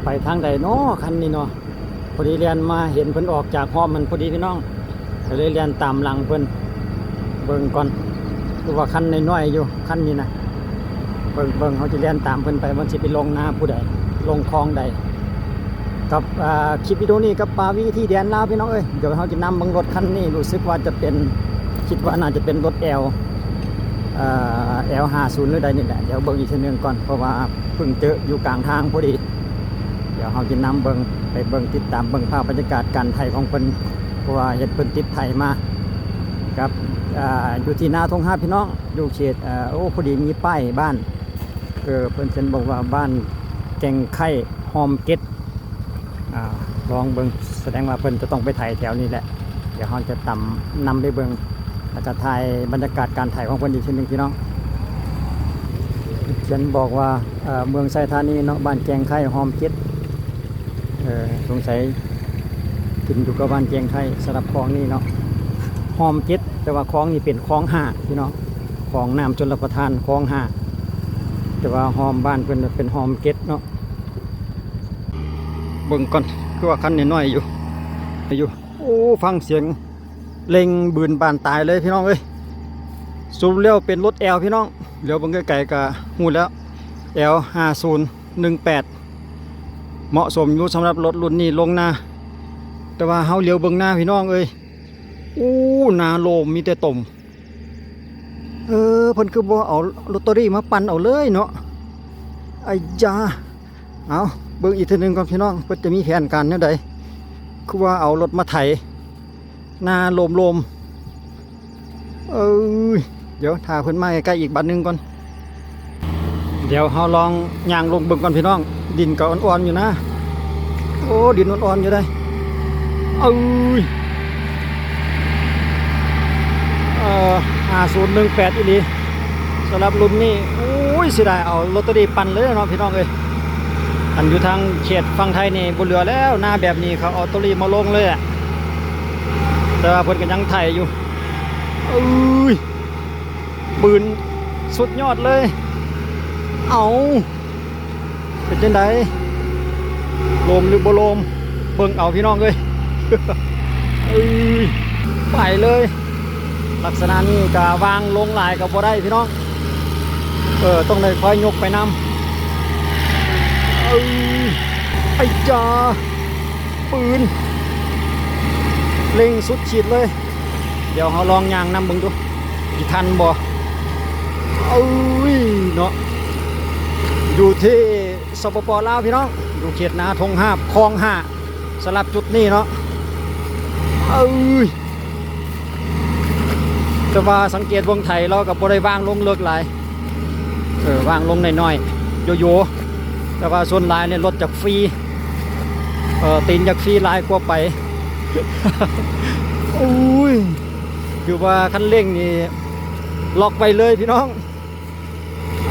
ໄປທາງໃດເນາະຄັນນີ້ເນາະ? ພໍດີແລ່ນມາເຫັນເພິ່ນອອກຈາກຮ່ອມມັນພໍດີພີ່ນ້ອງ ກໍເລີຍແລ່ນຕາມຫຼັງເພິ່ນ. ເບິ່ງກ່ອນ ຄືວ່າຄັນນ້ອຍໆຢູ່ຄັນນີ້ນະ. ເບິ່ງໆ ເຮົາຊິແລ່ນຕາມເພິ່ນໄປ ມັນຊິໄປລົງນາຜູ້ໃດ ລົງຄອງໃດ. ກັບ ອ່າ ຄລິບວິດີໂອນີ້ກັບປາວີທີ່ແດນລາວ ພີ່ນ້ອງເອີຍ. ດຽວເຮົາຈະນຳເບິ່ງລົດຄັນນີ້ ຮູ້ສຶກວ່າຈະເປັນ ຄິດວ່າໜ້າຈະເປັນລົດແອວ ເອີ ແອວຫ້າສິບ ຫຼືໃດນີ້ແຫຼະ. ດຽວເບິ່ງອີກເທື່ອໜຶ່ງກ່ອນ ເພາະວ່າເພິ່ງເຈີຢູ່ກາງທາງພໍດີ. ດຽວເຮົາຈະນຳເບິ່ງ ໄປເບິ່ງ ຕິດຕາມເບິ່ງພາບບັນຍາກາດການໄຖຂອງເພິ່ນ ເພາະວ່າເຫັນເພິ່ນຕິດໄຖມາກັບ ອ່າ ຢູ່ທີ່ນາທົ່ງຮາບ ພີ່ນ້ອງ ຢູ່ເຂດ ເອີ ໂອ້ ພໍດີມີປ້າຍບ້ານ ເອີ ເພິ່ນຂຽນບອກວ່າບ້ານແກ່ງໄຄ້ ຮ່ອມເກັດ. ອ່າ ລອງເບິ່ງ ສະແດງວ່າເພິ່ນຈະຕ້ອງໄປໄຖແຖວນີ້ແຫຼະ. ດຽວເຮົາຈະຕາມນຳໄປເບິ່ງ ແລ້ວກະຖ່າຍບັນຍາກາດການໄຖຂອງເພິ່ນອີກເທື່ອໜຶ່ງ ພີ່ນ້ອງ. ຂຽນບອກວ່າ ເອີ ເມືອງໄຊທານີເນາະ ບ້ານແກ່ງໄຄ້ ຮ່ອມເກັດ. ເອີ ສົງໄສຂຶ້ນຢູ່ກັບບ້ານແກ່ງໄຄ້ ສຳລັບຄອງນີ້ເນາະ ຮ່ອມເກັດ. ແຕ່ວ່າຄອງນີ້ເປັນຄອງຫ້າ ພີ່ນ້ອງ ຂອງນ້ຳຊົນລະປະທານ ຄອງຫ້າ. ແຕ່ວ່າຮ່ອມບ້ານເພິ່ນເປັນຮ່ອມເກັດເນາະ. ເບິ່ງກ່ອນ ຄືວ່າຄັນນ້ອຍໆຢູ່ ຢູ່. ໂອ້ ຟັງສຽງເລັ່ງບືນບານຕາຍເລີຍ ພີ່ນ້ອງເອີຍ. ສະຫຼຸບແລ້ວເປັນລົດແອວ ພີ່ນ້ອງ. ຫຼຽວເບິ່ງໄກໆກໍຮູ້ແລ້ວ ແອວຫ້າສູນໜຶ່ງແປດ ເໝາະສົມຢູ່ສຳລັບລົດລຸ້ນນີ້ລົງນາ. ແຕ່ວ່າເຮົາຫຼຽວເບິ່ງນາ ພີ່ນ້ອງເອີຍ ໂອ້ ນາໂລມມີແຕ່ຕົມ. ເອີ ເພິ່ນຄືບໍ່ເອົາລົດໂຕຣີມາປັ່ນເອົາເລີຍເນາະ? ໄອ້ຢາ. ເອົາ ເບິ່ງອີກເທື່ອໜຶ່ງກ່ອນ ພີ່ນ້ອງ ເພິ່ນຈະມີແຜນການແນວໃດ? ຄືວ່າເອົາລົດມາໄຖນາໂລມໆ. ເອີຍ ດຽວຖ້າເພິ່ນມາໃກ້ໆອີກບາດໜຶ່ງກ່ອນ. ດຽວເຮົາລອງຍ່າງລົງເບິ່ງກ່ອນ ພີ່ນ້ອງ. ດິນກໍອ່ອນໆຢູ່ນະ. ໂອ້ ດິນອ່ອນໆຢູ່ເດ້. ເອີຍ ເອີ ຫ້າສູນໜຶ່ງແປດອີ່ຫຼີ. ສຳລັບລຸ້ນນີ້ ໂອ້ຍ ເສຍດາຍ ເອົາລົດໂຕຣີປັ່ນເລີຍເນາະ ພີ່ນ້ອງເອີຍ. ອັນຢູ່ທາງເຂດຝັ່ງໄທນີ້ບໍ່ເຫຼືອແລ້ວ ນາແບບນີ້ເຂົາເອົາໂຕຣີມາລົງເລີຍແຫຼະ. ແຕ່ວ່າເພິ່ນກໍຍັງໄຖຢູ່. ເອີຍ ບືນສຸດຍອດເລີຍ. ເອົາ ເປັນຈັ່ງໃດ ໂລມຫຼືບໍ່ໂລມ ເບິ່ງເອົາ ພີ່ນ້ອງເອີຍ. ເອີຍ ໄປເລີຍ. ລັກສະນະນີ້ກະວາງລົງຫຼາຍກໍບໍ່ໄດ້ ພີ່ນ້ອງ. ເອີ ຕ້ອງໄດ້ຄອຍຍົກໄປນຳ. ເອີຍ ໄອ້ຈາ ປືນ ເລັ່ງສຸດຂີດເລີຍ. ດຽວເຮົາລອງຍ່າງນຳເບິ່ງດູ ຊິທັນບໍ່? ເອີຍເນາະ ຢູ່ທີ່ ສປປ ລາວ ພີ່ນ້ອງ ຢູ່ເຂດນາທົ່ງຮາບ ຄອງຫ້າ ສຳລັບຈຸດນີ້ເນາະ. ເອີຍ ແຕ່ວ່າສັງເກດເບິ່ງໄຖລາວກໍບໍ່ໄດ້ວາງລົງເລິກຫຼາຍ ເອີ ວາງລົງໜ້ອຍໆ ໂຢໆ. ແຕ່ວ່າສ່ວນຫຼາຍນີ້ລົດຢາກຟຣີ ເອີ ຕີນຢາກຟຣີຫຼາຍກວ່າໄປ. ໂອ້ຍ ຄືວ່າຄັນເລັ່ງນີ້ລັອກໄວ້ເລີຍ ພີ່ນ້ອງ.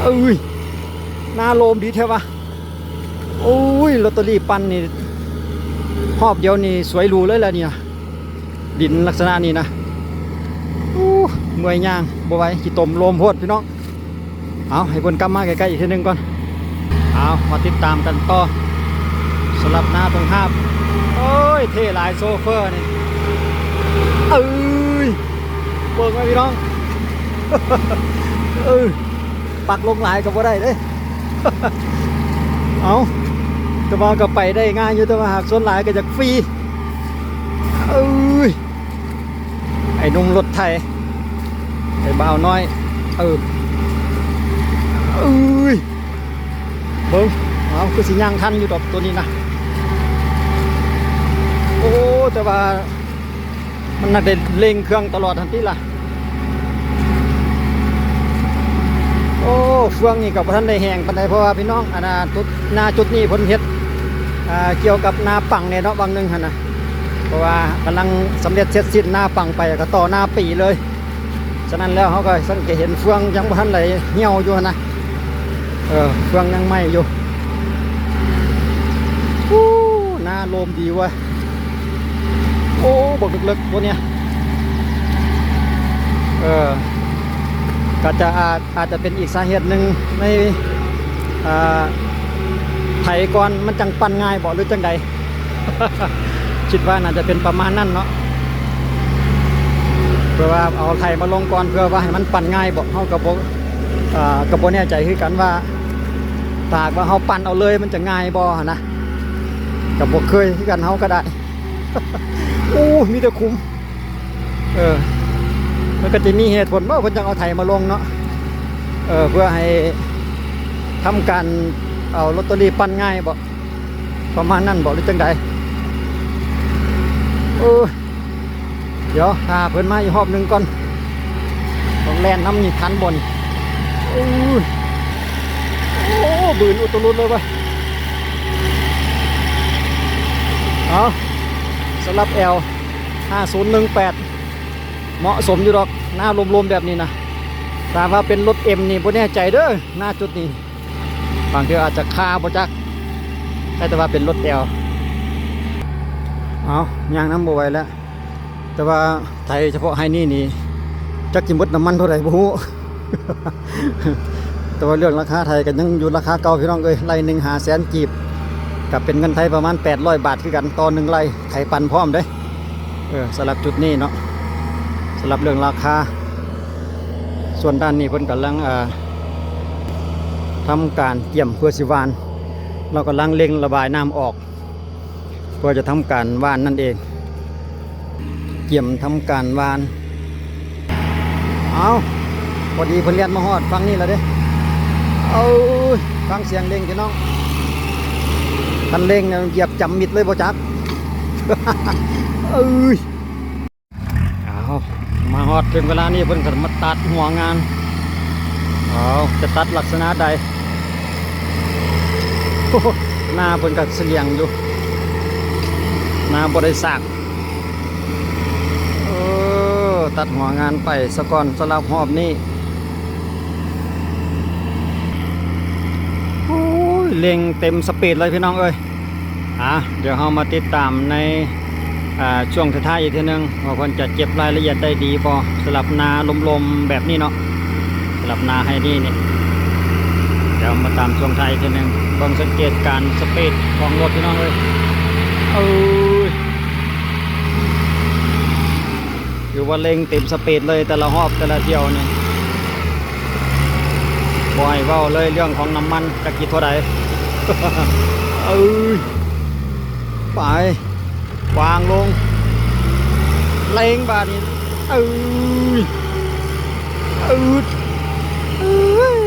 ເອີຍ ນາໂລມດີແທ້ວະ. ໂອ້ຍ ລົດໂຕຣີປັ່ນນີ້ ຮອບດຽວນີ້ສວຍຫຼູເລີຍລະນີ້ນະ ດິນລັກສະນະນີ້ນະ. ໂອ້ ເມື່ອຍຍ່າງບໍ່ໄຫວ ຂີ້ຕົມໂລມໂພດ ພີ່ນ້ອງ. ເອົາ ໃຫ້ເພິ່ນກັບມາໃກ້ໆອີກເທື່ອໜຶ່ງກ່ອນ. ເອົາ ມາຕິດຕາມກັນຕໍ່ ສຳລັບນາທົ່ງຮາບ. ໂອ້ຍ ເທ່ຫຼາຍໂຊເຟີນີ້. ເອີຍ ເບິ່ງໄວ້ ພີ່ນ້ອງ. ເອີ ປັກລົງຫຼາຍກໍບໍ່ໄດ້ເດ້. ເອົາ ແຕ່ວ່າກໍໄປໄດ້ງ່າຍຢູ່ ແຕ່ວ່າຫາກສ່ວນຫຼາຍກໍຢາກຟຣີ. ເອີຍ ໄອ້ໜຸ່ມລົດໄຖ ໄອ້ບ່າວນ້ອຍ. ເອີ ເອີຍ ເບິ່ງ ເອົາ ຄືຊິຍ່າງທັນຢູ່ດອກໂຕນີ້ນະ. ໂອ້ ແຕ່ວ່າ ມັນໜ້າໄດ້ເລັ່ງເຄື່ອງຕະຫຼອດຫັ້ນຕິລະ. ໂອ້ ເຟືອງນີ້ກໍບໍ່ທັນໄດ້ແຫ້ງປານໃດ ເພາະວ່າພີ່ນ້ອງ ອັນນ່າ ຈຸດ ນາຈຸດນີ້ເພິ່ນເຮັດ ອ່າ ກ່ຽວກັບນາປັງແດ່ເນາະ ຫວ່າງໜຶ່ງຫັ້ນນະ ເພາະວ່າກຳລັງສຳເລັດເສັດສິ້ນນາປັງໄປ ກໍຕໍ່ນາປີເລີຍ. ສະນັ້ນແລ້ວ ເຮົາກໍສັງເກດເຫັນເຟືອງຍັງບໍ່ທັນໄດ້ຫ່ຽວຢູ່ຫັ້ນນະ. ເອີ ເຟືອງຍັງໃໝ່ຢູ່. ໂອ້ ນາໂລມດີເວີຍ. ໂອ້ ບັກເລິກໆໂຕນີ້. ເອີ ກໍຈະອາດ ອາດຈະເປັນອີກສາເຫດໜຶ່ງໃນ ອ່າ ໄຖກ່ອນມັນຈັ່ງປັ່ນງ່າຍບໍ ຫຼືຈັ່ງໃດ? ຄິດວ່າໜ້າຈະເປັນປະມານນັ້ນເນາະ ເພື່ອວ່າເອົາໄຖມາລົງກ່ອນ ເພື່ອວ່າໃຫ້ມັນປັ່ນງ່າຍບໍ. ເຮົາກໍບໍ່ ເອີ ກໍບໍ່ແນ່ໃຈຄືກັນວ່າ ຖ້າຫາກວ່າເຮົາປັ່ນເອົາເລີຍມັນຈະງ່າຍບໍ່ຫັ້ນນະ ກໍບໍ່ເຄີຍຄືກັນ ເຮົາກໍໄດ້. ໂອ້ ມີແຕ່ຂຸມ. ເອີ ມັນກໍຈະມີເຫດຜົນບໍ່ ເພິ່ນຈັ່ງເອົາໄຖມາລົງເນາະ ເອີ ເພື່ອໃຫ້ທຳການເອົາລອດເຕີຣີປັ່ນງ່າຍບໍ ປະມານນັ້ນບໍ ຫຼືຈັ່ງໃດ? ເອີ ດຽວຖ້າເພິ່ນມາອີກຮອບໜຶ່ງກ່ອນ ຕ້ອງແລ່ນນຳນີ້ທັນບໍ່ນີ້? ໂອ້ຍ ໂອ້ ບືນອຸດຕະລຸດເລີຍເວີ້ຍ. ເອົາ ສຳລັບແອວຫ້າສູນໜຶ່ງແປດ ເໝາະສົມຢູ່ດອກ ນາລົມໆແບບນີ້ນະ. ຖ້າວ່າເປັນລົດເອັມນີ້ບໍ່ແນ່ໃຈເດີ້ ນາຈຸດນີ້ ບາງເທື່ອອາດຈະຄາບໍ່ຈັກ ແຕ່ວ່າເປັນລົດແອວ. ເອົາ ຍ່າງນຳບໍ່ໄຫວແລ້ວ ແຕ່ວ່າໄຖສະເພາະໄຮ່ນີ້ນີ້ ຈັກຊິໝົດນ້ຳມັນເທົ່າໃດບໍ່ຮູ້. ແຕ່ວ່າເລື່ອງລາຄາໄຖກໍຍັງຢູ່ລາຄາເກົ່າພີ່ນ້ອງເອີຍ ໄລ່ໜຶ່ງຫ້າແສນກີບ ກໍເປັນເງິນໄທປະມານແປດຮ້ອຍບາດຄືກັນ ຕໍ່ໜຶ່ງໄລ່ ໄຖປັ່ນພ້ອມເດ້. ເອີ ສຳລັບຈຸດນີ້ເນາະ ສຳລັບເລື່ອງລາຄາ. ສ່ວນດ້ານນີ້ເພິ່ນກຳລັງ ເອີ ທຳການກຽມເພື່ອຊິຫວ່ານ ລາວກຳລັງເລັ່ງລະບາຍນ້ຳອອກ ເພື່ອຈະທຳການຫວ່ານນັ້ນເອງ ກຽມທຳການຫວ່ານ. ເອົາ ພໍດີເພິ່ນແລ່ນມາຮອດຝັ່ງນີ້ແລ້ວເດ້. ເອີຍ ຟັງສຽງເລັ່ງພີ່ນ້ອງ ຄັນເລັ່ງນີ້ຢຽບຈຳມິດເລີຍບໍ່ຈັກ. ເອີຍ ເອົາ ມາຮອດເຖິງເວລານີ້ເພິ່ນກໍມາຕັດຫົວງານ. ເອົາ ຈະຕັດລັກສະນະໃດ? ໂອ້ ນາເພິ່ນກໍສະຫຼຽງຢູ່ ນາບໍ່ໄດ້ສາກ. ເອີ ຕັດຫົວງານໄປສາກ່ອນສຳລັບຮອບນີ້. ໂອ້ຍ ເລັ່ງເຕັມສະປີດເລີຍພີ່ນ້ອງເອີຍ. ອ່າ ດຽວເຮົາມາຕິດຕາມໃນ ອ່າ ຊ່ວງທ້າຍໆອີກເທື່ອໜຶ່ງ ວ່າເພິ່ນຈະເກັບລາຍລະອຽດໄດ້ດີບໍ່ ສຳລັບນາລົມໆແບບນີ້ເນາະ ສຳລັບນາໄຮ່ນີ້ນີ້. ດຽວມາຕາມຊ່ວງທ້າຍອີກເທື່ອໜຶ່ງ ເບິ່ງສັງເກດການສະປີດຂອງລົດພີ່ນ້ອງເອີຍ. ເອີຍ ຖືວ່າເລັ່ງເຕັມສະປີດເລີຍ ແຕ່ລະຮອບແຕ່ລະທ່ຽວນີ້ ບໍ່ໃຫ້ເວົ້າເລີຍເລື່ອງຂອງນ້ຳມັນ ຈັກຊິເທົ່າໃດ. ເອີຍ ໄປ ວາງລົງ ເລັ່ງບາດນີ້. ເອີຍ ອືດ ເອີຍ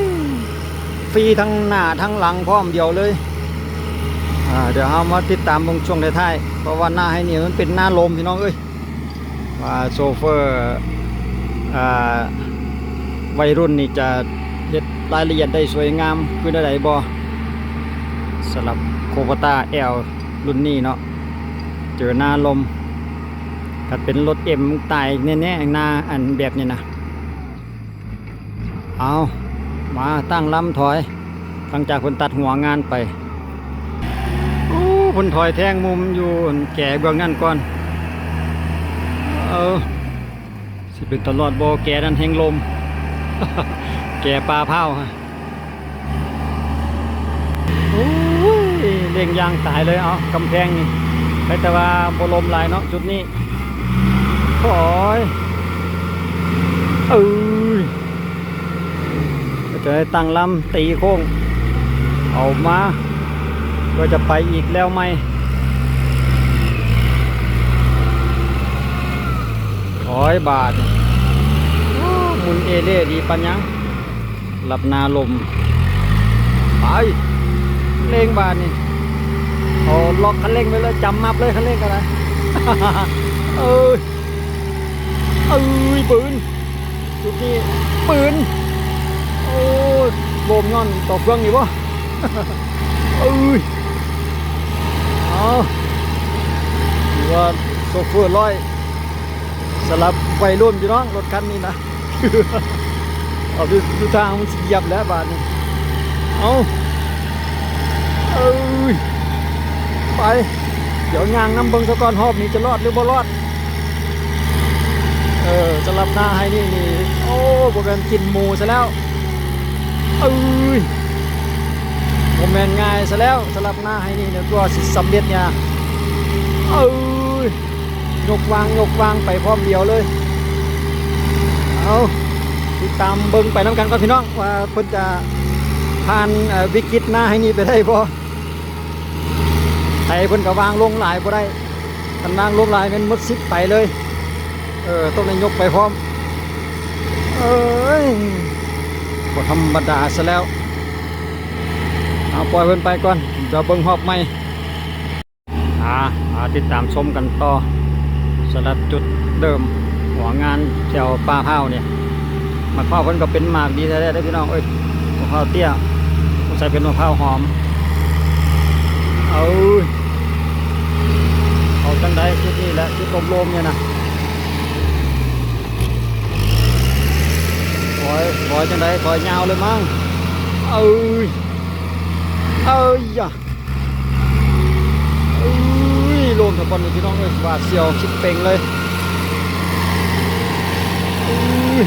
ຟຣີທັງໜ້າທັງຫຼັງພ້ອມດຽວເລີຍ. ອ່າ ດຽວເຮົາມາຕິດຕາມເບິ່ງຊ່ວງທ້າຍໆ ເພາະວ່ານາໄຮ່ນີ້ມັນເປັນນາລົມພີ່ນ້ອງເອີຍ. ວ່າໂຊເຟີ ອ່າ ໄວລຸ້ນນີ້ຈະເຮັດລາຍລະອຽດໄດ້ສວຍງາມຄືແນວໃດບໍ່? ສຳລັບໂຄໂບຕ້າແອວລຸ້ນນີ້ເນາະ ເຈີນາລົມ ຄັນເປັນລົດເອັມຕາຍແນ່ໆ ນາອັນແບບນີ້ນະ. ເອົາ ມາຕັ້ງລຳຖອຍ ຫຼັງຈາກເພິ່ນຕັດຫົວງານໄປ. ໂອ້ ເພິ່ນຖອຍແທງມຸມຢູ່ແກເບື້ອງນັ້ນກ່ອນ. ເອີ ຊິເປັນຕະຫຼອດບໍ່ ແກນັ້ນແຮງລົມ ແກປ່າພ້າວ. ໂອ້ຍ ເລັ່ງຢ່າງຕາຍເລີຍ. ເອົາ ກຳແພງນີ້ ແຕ່ວ່າບໍ່ລົມຫຼາຍເນາະຈຸດນີ້. ໂອ້ຍ ເອີຍ ຈະໄດ້ຕັ້ງລຳຕີໂຄ້ງ ເອົາມາ ເພື່ອຈະໄປອີກແລ້ວໃໝ່. ໂອ້ຍ ບາດ ໂອ້ ໝຸນເອເລ່ດີປານຫຍັງ. ລັບໜ້າລົມ ໄປ ເລັ່ງບາດນີ້ ເອົາລັອກຄັນເລັ່ງໄປເລີຍ ຈຳມັບເລີຍຄັນເລັ່ງກໍໄດ້. ເອີຍ ເອີຍ ປືນ ຈຸດນີ້ປືນ. ໂອ້ຍ ໂບມຍ້ອນຕໍ່ເຟືອງນີ້ບໍ່? ເອີຍ ເອົາ ຖືວ່າໂຊເຟີຮ້ອຍ ສຳລັບໄວລຸ້ນພີ່ນ້ອງ ລົດຄັນນີ້ນະ ເອົາ ດູ ດູທາງມັນຊິຢຽບແລ້ວບາດນີ້. ເອົາ ເອີຍ ໄປ ດຽວຍ່າງນຳເບິ່ງຊະກ່ອນ ຮອບນີ້ຈະລອດຫຼືບໍ່ລອດ. ເອີ ສຳລັບນາໄຮ່ນີ້ນີ້ ໂອ້ ບໍ່ແມ່ນກິນໝູຊະແລ້ວ. ເອີຍ ບໍ່ແມ່ນງ່າຍຊະແລ້ວ ສຳລັບນາໄຮ່ນີ້ເນາະ ກວ່າຊິສຳເລັດເນຍ ເອີຍ ຍົກວາງ ຍົກວາງໄປພ້ອມດຽວເລີຍ. ເອົາ ຕິດຕາມເບິ່ງໄປນຳກັນກ່ອນພີ່ນ້ອງ ວ່າເພິ່ນຈະຜ່ານ ເອີ ວິກິດນາໄຮ່ນີ້ໄປໄດ້ບໍ່? ໄຖເພິ່ນກໍວາງລົງຫຼາຍບໍ່ໄດ້ ຄັນວາງລົງຫຼາຍແມ່ນໝົດສິບໄປເລີຍ. ເອີ ຕ້ອງໄດ້ຍົກໄປພ້ອມ ເອີຍ ບໍ່ທຳມະດາຊະແລ້ວ. ເອົາ ປ່ອຍເພິ່ນໄປກ່ອນ ດຽວເບິ່ງຮອບໃໝ່. ອາ ມາຕິດຕາມຊົມກັນຕໍ່ ສຳລັບຈຸດເລີ່ມຫົວງານແຖວປ່າພ້າວນີ້ ໝາກພ້າວເພິ່ນກໍເປັນໝາກດີແທ້ໆເດ້ພີ່ນ້ອງເອີຍ. ໝາກພ້າວເຕ້ຍ ສົງໄສເປັນໝາກພ້າວຫອມ. ເອົາ ເອົາຈັ່ງໃດ ຈຸດນີ້ແຫຼະ ຈຸດລົມໆນີ້ນະ. ຖອຍ ຖອຍຈັ່ງໃດ ຖອຍຍາວເລີຍມັ້ງ. ເອີຍ ເອີຍຢາ ເອີຍ ລົມສະກ່ອນນີ້ພີ່ນ້ອງເອີຍ ຫວາດສຽວຊິເປ່ງເລີຍ. ເອີຍ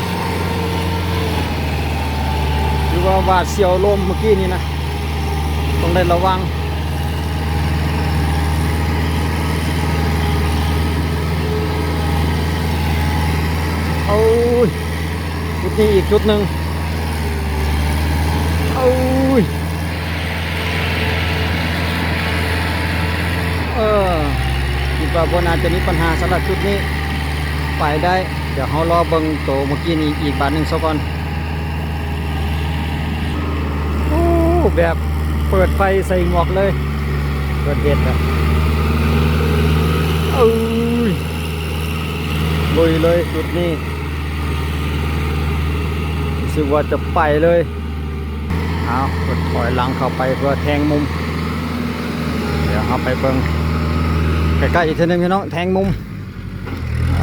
ຖືວ່າຫວາດສຽວລົມມື້ກີ້ນີ້ນະ ຕ້ອງໄດ້ລະວັງ. ໂອ້ຍ ຈຸດນີ້ອີກຈຸດໜຶ່ງ. ໂອ້ຍ ເອີ ຄິດວ່າບໍ່ໜ້າຈະມີບັນຫາສຳລັບຈຸດນີ້ ໄປໄດ້. ດຽວເຮົາລໍເບິ່ງໂຕມື້ກີ້ນີ້ອີກບາດໜຶ່ງຊະກ່ອນ. ໂອ້ ແບບເປີດໄຟໃສ່ໝວກເລີຍ ເກີດເຫດແລ້ວ. ເອີຍ ລຸຍເລີຍຈຸດນີ້ ຮູ້ສຶກວ່າຈະໄປເລີຍ. ເອົາ ເພິ່ນຖອຍຫຼັງເຂົ້າໄປເພື່ອແທງມຸມ. ດຽວເຮົາໄປເບິ່ງໃກ້ໆອີກເທື່ອໜຶ່ງພີ່ນ້ອງ ແທງມຸມ.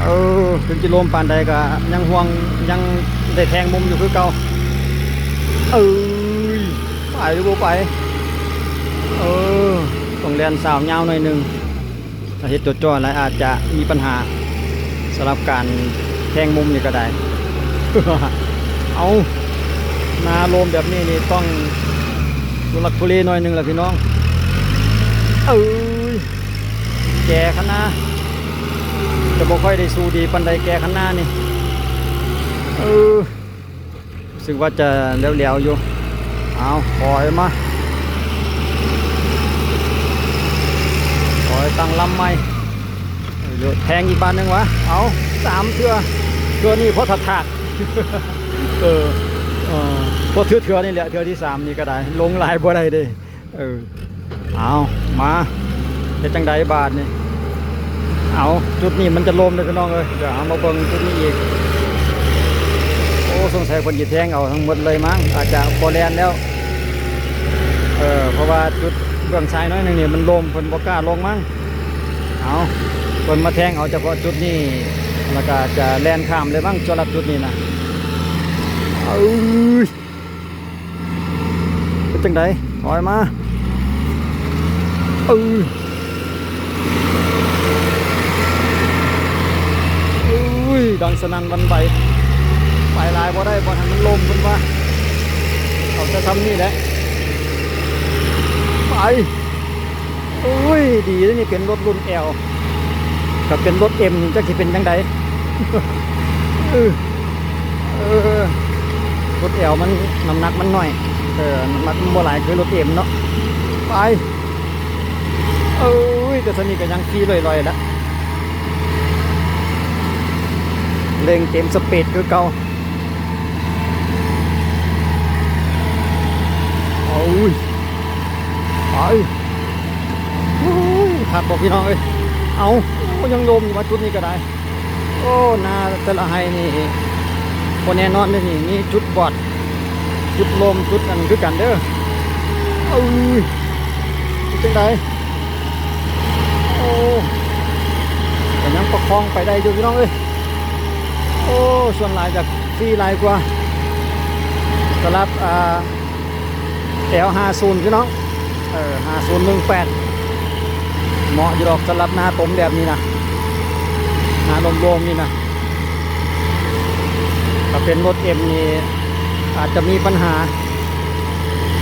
ເອີ ເຖິງຈະລົມປານໃດກໍຍັງຫ່ວງ ຍັງໄດ້ແທງມຸມຢູ່ຄືເກົ່າ. ເອີຍ ໄປຫຼືບໍ່ໄປ? ເອີ ຕ້ອງແລ່ນສາວຍາວໜ້ອຍໜຶ່ງ ຖ້າເຮັດຈ່ອໆຫຼາຍອາດຈະມີບັນຫາ ສຳລັບການແທງມຸມນີ້ກໍໄດ້. ເອົາ ນາລົມແບບນີ້ນີ້ຕ້ອງທຸລັກທຸເລໜ້ອຍໜຶ່ງລະພີ່ນ້ອງ. ເອີຍ ແກ່ຄັນນາ ຈະບໍ່ຄ່ອຍໄດ້ສູ້ດີປານໃດ ແກ່ຄັນນານີ້. ເອີ ຮູ້ສຶກວ່າຈະແຫຼວໆຢູ່. ເອົາ ຖອຍມາ ຖອຍຕັ້ງລຳໃໝ່ ແທງອີກບາດໜຶ່ງວະ. ເອົາ ສາມເທື່ອ ເທື່ອນີ້ພໍຖາກໆ. ເອີ ເອີ ພໍຖືກເທື່ອນີ້ແຫຼະ ເທື່ອທີສາມນີ້ກໍໄດ້ ລົງຫຼາຍບໍ່ໄດ້ເດ້. ເອີ ເອົາ ມາ ເຮັດຈັ່ງໃດບາດນີ້? ເອົາ ຈຸດນີ້ມັນຈະລົມເດ້ພີ່ນ້ອງເອີຍ. ດຽວເຮົາມາເບິ່ງຈຸດນີ້ອີກ. ໂອ້ ສົງໄສເພິ່ນຊິແທງເອົາທັງໝົດເລີຍມັ້ງ ອາດຈະບໍ່ແລ່ນແລ້ວ. ເອີ ເພາະວ່າຈຸດເບື້ອງຊ້າຍໜ້ອຍໜຶ່ງນີ້ມັນລົມ ເພິ່ນບໍ່ກ້າລົງມັ້ງ. ເອົາ ເພິ່ນມາແທງເອົາສະເພາະຈຸດນີ້ ແລ້ວກໍຈະແລ່ນຂ້າມເລີຍມັ້ງ ສຳລັບຈຸດນີ້ນະ. ເອີຍ ເປັນຈັ່ງໃດ? ຖອຍມາ. ເອີ ເອີຍ ດັງສະໜັ່ນຫວັ່ນໄຫວ. ໄປຫຼາຍບໍ່ໄດ້ ບໍ່ໃຫ້ມັນລົມເພິ່ນວ່າ. ເອົາແຕ່ຊ່ຳນີ້ແຫຼະ. ໄປ. ໂອ້ຍ ດີເດ້ນີ້ ເປັນລົດລຸ້ນແອວ ຖ້າເປັນລົດເອັມນີ້ຈັກຊິເປັນຈັ່ງໃດ. ເອີ ເອີ ລົດແອວມັນ ນ້ຳໜັກມັນໜ້ອຍ ເອີ ນ້ຳໜັກມັນບໍ່ຫຼາຍຄືລົດເອັມເນາະ. ໄປ ເອີຍ ແຕ່ຊ່ຳນີ້ກໍຍັງຂີ່ລ່ອຍໆລະ ເລັ່ງເຕັມສະປີດຄືເກົ່າ. ໂອ້ຍ ໄປ. ໂອ້ຍ ຄັກບໍ່ພີ່ນ້ອງເອີຍ. ເອົາ ໂອ້ ຍັງລົມຢູ່ວ່າຈຸດນີ້ກໍໄດ້. ໂອ້ ນາແຕ່ລະໄຮ່ນີ້ບໍ່ແນ່ນອນເດ້ນີ້ ມີຈຸດບອດ ຈຸດລົມ ຈຸດອັນຄືກັນເດີ. ເອີຍ ເປັນຈັ່ງໃດ? ໂອ້ ກໍຍັງປະຄອງໄປໄດ້ຢູ່ພີ່ນ້ອງເອີຍ. ໂອ້ ສ່ວນຫຼາຍຈະຟຣີຫຼາຍກວ່າ ສຳລັບ ອ່າ ແອວຫ້າສູນພີ່ນ້ອງ ເອີ ຫ້າສູນໜຶ່ງແປດ ເໝາະຢູ່ດອກສຳລັບນາຕົມແບບນີ້ນະ ນາໂລ່ງໆນີ້ນະ. ຖ້າເປັນລົດເອັມນີ້ອາດຈະມີບັນຫາ.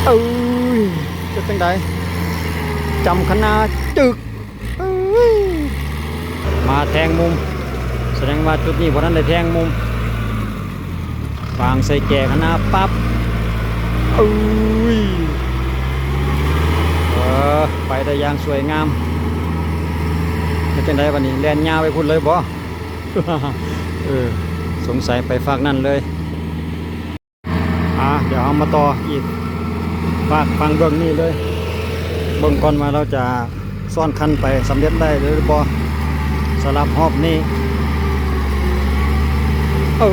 ເອີຍ ເປັນຈັ່ງໃດ? ຈຳຄະນາຈຶກ. ເອີຍ ມາແທງມຸມ, ສະແດງວ່າຈຸດນີ້ບໍ່ທັນໄດ້ແທງມຸມ. ວາງໃສ່ແຈຄະນາປັບ. ເອີຍ ເອີ ໄປໄດ້ຢ່າງສວຍງາມ. ເຮັດຈັ່ງໃດບັດນີ້? ແລ່ນຍາວໄປພຸ້ນເລີຍບໍ່? ເອີ ສົງໄສໄປຟາກນັ້ນເລີຍ. ອ່າ ດຽວເຮົາມາຕໍ່ອີກຟາກຝັ່ງເບື້ອງນີ້ເລີຍ. ເບິ່ງກ່ອນວ່າລາວຈະຊ້ອນຄັນໄປສຳເລັດໄດ້ຫຼືບໍ່ ສຳລັບຮອບນີ້. ເອີ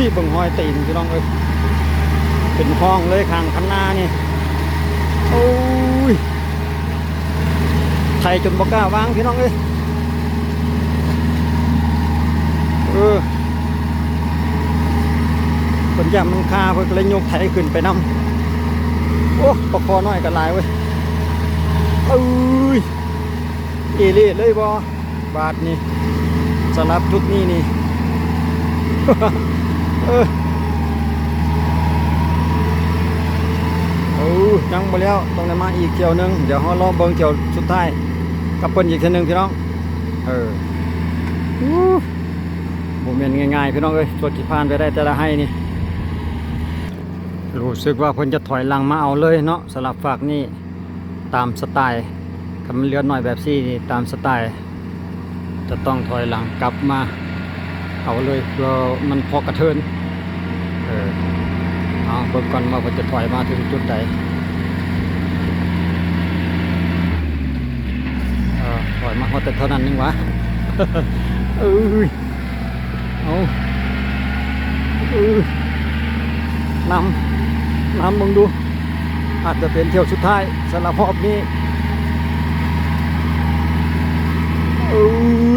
ຍ ເບິ່ງຮອຍຕີນພີ່ນ້ອງເອີຍ, ເປັນຮ່ອງເລີຍຂ້າງຄັນນານີ້. ໂອ້ຍ ໄຖຈົນບໍ່ກ້າວາງພີ່ນ້ອງເອີຍ. ເອີ ເພິ່ນຢ້ານມັນຄາ ເພິ່ນກໍເລີຍຍົກໄຖຂຶ້ນໄປນຳ. ໂອ້ ປາຄໍນ້ອຍກໍຫຼາຍເວີຍ. ເອີຍ ເອເລ່ເລີຍບໍ່? ບາດນີ້ ສຳລັບຈຸດນີ້ນີ້ ເອີ ເອີ ຍັງບໍ່ແລ້ວ, ຕ້ອງໄດ້ມາອີກຖ້ຽວໜຶ່ງ. ດຽວເຮົາລໍເບິ່ງຖ້ຽວສຸດທ້າຍກັບເພິ່ນອີກເທື່ອໜຶ່ງພີ່ນ້ອງ. ເອີ ໂອ້ ບໍ່ແມ່ນງ່າຍໆ ພີ່ນ້ອງເອີຍ, ກວ່າຊິຜ່ານໄປໄດ້ແຕ່ລະໄຮ່ນີ້. ຮູ້ສຶກວ່າເພິ່ນຈະຖອຍຫຼັງມາເອົາເລີຍເນາະ ສຳລັບຟາກນີ້. ຕາມສະໄຕລ໌ ຄັນມັນເລືອດໜ້ອຍແບບຊີ້ນີ້ ຕາມສະໄຕລ໌ຈະຕ້ອງຖອຍຫຼັງກັບມາເອົາເລີຍ ເພື່ອມັນພໍກະເທີນ. ເອີ ເອົາເບິ່ງກ່ອນວ່າເພິ່ນຈະຖອຍມາເຖິງຈຸດໃດ. ເອີ ຖອຍມາຮອດແຕ່ເທົ່ານັ້ນໜຶ່ງຫວາ. ເອີຍ ເອົາ ເອີ ນຳ ນຳເບິ່ງດູ ອາດຈະເປັນຖ້ຽວສຸດທ້າຍສຳລັບຮອບນີ້. ເອີ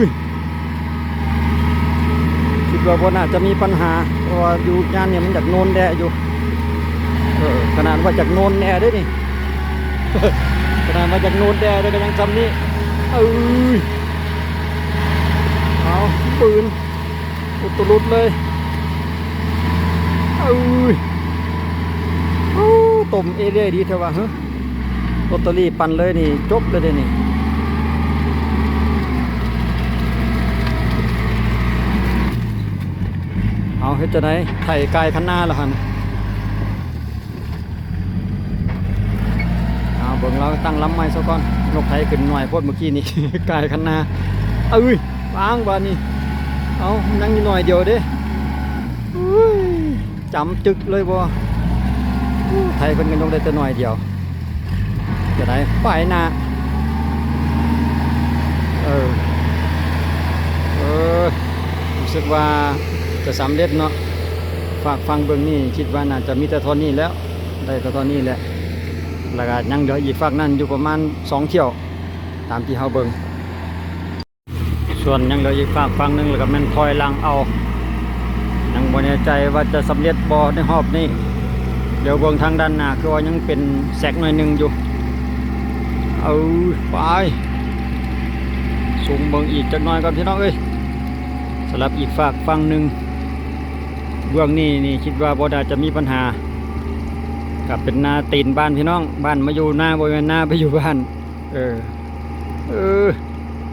ຍ ຄິດວ່າບໍ່ໜ້າຈະມີບັນຫາ ເພາະວ່າຢູ່ຍານນີ້ມັນຢາກໂນນແດ່ຢູ່. ເອີ ຂະໜາດວ່າຢາກໂນນແດ່ເດ້ນີ້ ຂະໜາດວ່າຢາກໂນນແດ່ເດ້ກໍຍັງຊ່ຳນີ້. ເອີຍ ເອົາ ປືນ ອຸດຕະລຸດເລີຍ. ເອີຍ ໂອ້ ຕົມເອເລ່ດີແທ້ວ່າ. ເຮີ ລົດຕະລີປັ່ນເລີຍນີ້ ຈົບເລີຍເດ້ນີ້. ເອົາ ເຮັດຈັ່ງໃດ? ໄຖກາຍຄັນນາແລ້ວຫັ້ນ. ເອົາ ເບິ່ງລາວຕັ້ງລຳໃໝ່ຊະກ່ອນ. ຍົກໄຖຂຶ້ນໜ້ອຍໂພດເມື່ອກີ້ນີ້ ກາຍຄັນນາ. ເອີຍ ວາງບາດນີ້. ເອົາ ຍັງຢູ່ໜ້ອຍດຽວເດ້. ໂອ້ຍ ຈຳຈຶກເລີຍບໍ່? ໂອ້ ໄຖເພິ່ນກໍຍົກໄດ້ແຕ່ໜ້ອຍດຽວ. ຈະໄດ້ໄປໜ້າ. ເອີ ເອີ ຮູ້ສຶກວ່າຈະສຳເລັດເນາະ. ຟາກຝັ່ງເບື້ອງນີ້ຄິດວ່າໜ້າຈະມີແຕ່ທ່ອນນີ້ແລ້ວ. ໄດ້ແຕ່ຕອນນີ້ແຫຼະ ແລ້ວກໍຍັງເຫຼືອອີກຟາກນັ້ນຢູ່ປະມານສອງຖ້ຽວ ຕາມທີ່ເຮົາເບິ່ງ. ສ່ວນຍັງເຫຼືອອີກຟາກຝັ່ງໜຶ່ງ ແລ້ວກໍແມ່ນຖອຍຫຼັງເອົາ. ຍັງບໍ່ແນ່ໃຈວ່າຈະສຳເລັດບໍ່ໃນຮອບນີ້. ດຽວເບິ່ງທາງດ້ານໜ້າ ຄືວ່າຍັງເປັນແຊກໜ້ອຍໜຶ່ງຢູ່. ເອົາ ໄປ ຊູມເບິ່ງອີກຈັກໜ້ອຍກ່ອນ ພີ່ນ້ອງເອີຍ. ສຳລັບອີກຟາກຝັ່ງໜຶ່ງ ເບື້ອງນີ້ນີ້ຄິດວ່າບໍ່ໜ້າຈະມີບັນຫາ. ກໍເປັນໜ້າຕີນບ້ານພີ່ນ້ອງ, ບ້ານມາຢູ່ໜ້າ ບໍ່ແມ່ນໜ້າໄປຢູ່ບ້ານ. ເອີ ເອີ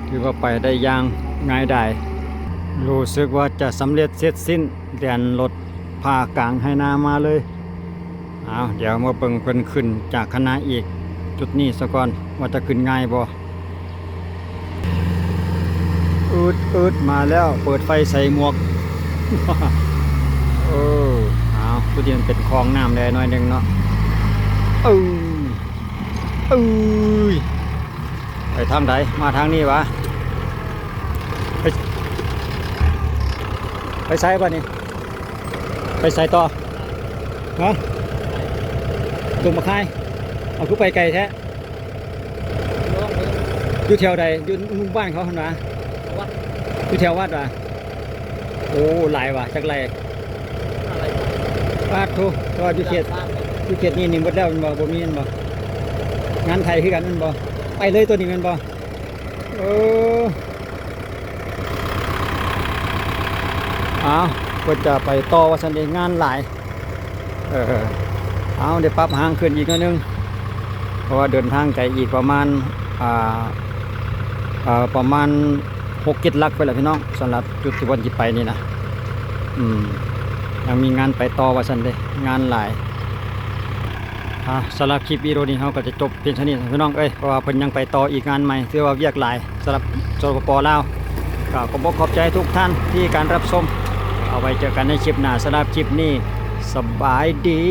ຖືວ່າໄປໄດ້ຢ່າງງ່າຍດາຍ. ຮູ້ສຶກວ່າຈະສຳເລັດເສັດສິ້ນ, ແລ່ນລົດຜ່າກາງໄຮ່ນາມາເລີຍ. ເອົາ ດຽວມາເບິ່ງເພິ່ນຂຶ້ນຈາກຄະນາອີກຈຸດນີ້ສາກ່ອນ ວ່າຈະຂຶ້ນງ່າຍບໍ່. ອືດໆ ມາແລ້ວ ເປີດໄຟໃສ່ໝວກ. ເອີ ເອົາ ຈຸດນີ້ມັນເປັນຄອງນ້ຳແດ່ໜ້ອຍໜຶ່ງເນາະ. ເອີ ເອີຍ ໄປທາງໃດ? ມາທາງນີ້ຫວາ? ໄປ ໄປໃສບາດນີ້? ໄປໃສຕໍ່? ຮະ? ດົງໝາກຄາຍ? ເອົາ ຄືໄປໄກແທ້? ຢູ່ແຖວໃດ? ຢູ່ໝູ່ບ້ານເຂົາຫັ້ນຫວາ? ວັດ ຢູ່ແຖວວັດຫວາ? ໂອ້ ຫຼາຍຫວາ? ຈັກໄຮ່? ຫ້າໄຮ່. ປາດໂທ ແຕ່ວ່າຢູ່ເຂດ ຢູ່ເຂດນີ້ນີ້ໝົດແລ້ວແມ່ນບໍ່? ບໍ່ມີແມ່ນບໍ່? ງານໄຖຄືກັນແມ່ນບໍ່? ໄປເລີຍຕົວນີ້ແມ່ນບໍ່? ເອີ ອ້າວ ເພິ່ນຈະໄປຕໍ່ວ່າຊັ້ນເດ ງານຫຼາຍ. ເອີ ເອົາ ໄດ້ປັບຫາງຂຶ້ນອີກໜ້ອຍໜຶ່ງ. ເພາະວ່າເດີນທາງໄກອີກປະມານ ອ່າ ເອີ ປະມານຫົກເຈັດຫຼັກໄປແລ້ວພີ່ນ້ອງ ສຳລັບຈຸດທີ່ເພິ່ນຊິໄປນີ້ນະ. ອືມ ຍັງມີງານໄປຕໍ່ວ່າຊັ້ນເດ້ ງານຫຼາຍ. ອ່າ ສຳລັບຄລິບວິດີໂອນີ້ເຮົາກໍຈະຈົບພຽງເທົ່ານີ້ພີ່ນ້ອງເອີຍ ເພາະວ່າເພິ່ນຍັງໄປຕໍ່ອີກງານໃໝ່ ຖືວ່າວຽກຫຼາຍສຳລັບ ສປປ ລາວ. ກໍຂອບອົກຂອບໃຈທຸກທ່ານທີ່ການຮັບຊົມ ເອົາໄວ້ເຈີກັນໃນຄລິບໜ້າ. ສຳລັບຄລິບນີ້ ສະບາຍດີ.